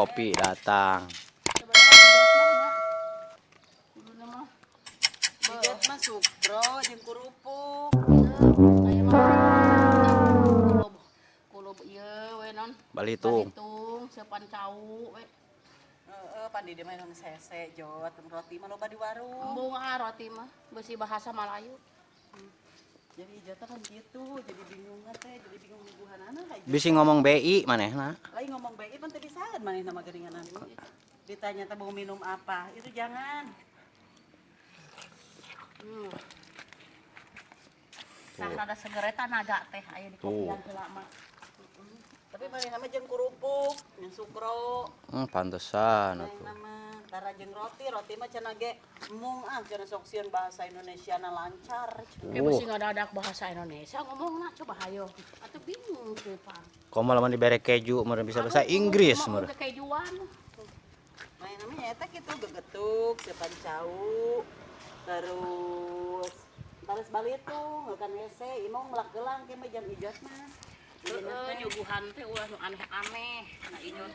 Kopi datang. Sebenarnya ijot mah nya. Kuduna mah. Ijot mah sukro jeung kerupuk. Aya mah kulob kulob ieu we non. Balitung. Balitung, seupan cau we. Heeh, pan di dieu mah nu hese jot, roti mah loba di warung. Embung ah roti mah, beusi bahasa Malayu. Jadi ijot kan gitu, jadi bingung teh, jadi bingung nyuguhanana ka ijot. Bisi ngomong BI manehna. Lain ngomong BI pan teu bisaeun manehna mah geuninganan. Ditanya teh mau minum apa, itu jangan. Nah, rada seger eta naga teh aya di Tuh. kopian heula mah. Tapi manehna mah jeung kerupuk, jeung sukro. Pantesan atuh. Manehna mah tara jeung roti, roti mah cenah ge embung ah cenah sok sieun bahasa Indonesia na lancar. Kayak beusi ngadadak bahasa Indonesia ngomongna coba hayo. Atuh bingung teh, Pak. Komo lamun dibere keju meureun bisa bahasa Inggris Mau meureun. ke kejuan. Manehna mah nya eta kitu gegetuk, seupan cau, terus tares balitung, kan hese, imong melak gelang ke mah jam ijot mah. Heeh, nyuguhan teh ulah nu aneh-aneh. Nah, ijot.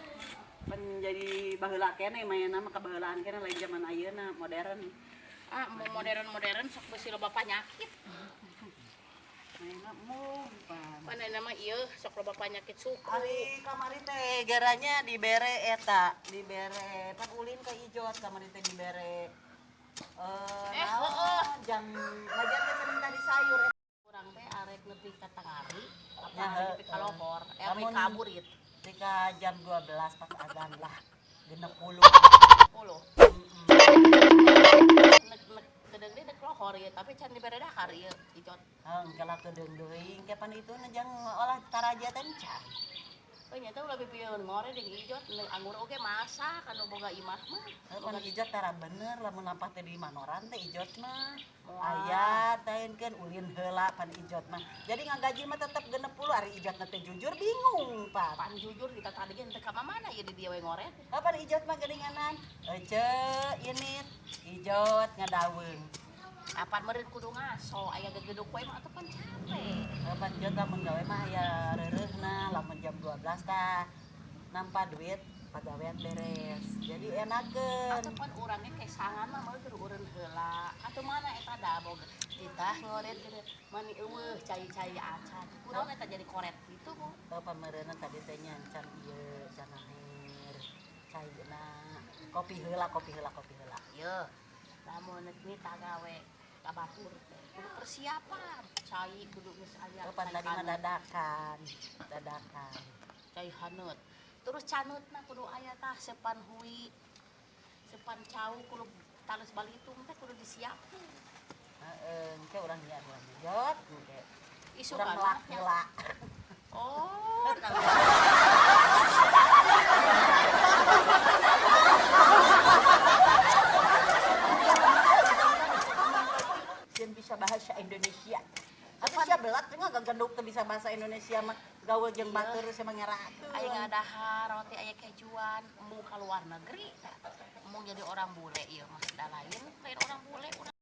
Pan jadi baheula keneh manehna mah kabaheulaan keneh lain zaman ayeuna modern. Ah, mau modern-modern sok beusi loba panyakit. Manehna embung pan. Mana nama ieu sok loba panyakit suku. Ari kamari teh geranya dibere eta, dibere pan ulin ke ijot kamari teh dibere Eh, naon, heeh. jang majan teh cenah tadi sayur eta. Urang teh arek nepi ka tangari, apa Ya, arek nepi ka heeh. lohor, eh nepi Lamun ka burit. Tika jam 12 pas azan lah. 60. Puluh. Nek nek kedeung deui dek lohor ieu, tapi can dibere dahar ieu ijot. Heuh, kala kedeung deui engke pan itu jang olah taraja teh encan. Oh nya teh ulah pipieun ngore jeung ijot, nek anggur oge masak anu boga imah mah. Heuh, pan ijot tara bener lamun lampah teh di manoran teh ijot mah. Moal. Aya taenkeun ulin heula pan ijot mah. Jadi ngagaji mah tetep 60 ari ijot teh jujur bingung pan. Pan jujur kita tadi ge teu ka mana ieu di dieu we ngoret. Kapan ijot mah geuninganan? Ece init ijot ngadaweung. Apan meureun kudu ngaso aya gegeduk we mah atuh pan capek. Kapan ijot lamun gawe mah aya reureuhna lamun jam 12 tah nampa duit pagawean beres. Jadi enakeun. Atuh pan urangnya kesangan mah meureun kudu eureun heula. Atuh mana eta da boga titah ngoret gitu. Mani eueuh cai-cai acan. Kunaon eta jadi koret gitu bu. Oh, pameureunan tadi teh nyancan ieu canaher caina kopi heula kopi heula kopi heula. Ye, lamun nek nita gawe ka batur teh kudu persiapan. Cai kudu geus aya. Oh, pan cai tadi mah haneut. Dadakan, dadakan. Cai haneut. Terus caneutna kudu aya tah sepan hui. Sepan cau kudu tales balitung teh kudu disiapkeun. Heeh, engke urang nyiar urang jot engke. Isu Urang melak heula. Oh, nah. Sieun bisa bahasa Indonesia. Atuh sia belat teh ngagenduk teu bisa bahasa Indonesia mah gaul jeung batur sia mah ngerakeun. Aya ngadahar roti aya kejuan, embung ka luar negeri. Embung jadi orang bule ieu mah da lain, lain orang bule urang.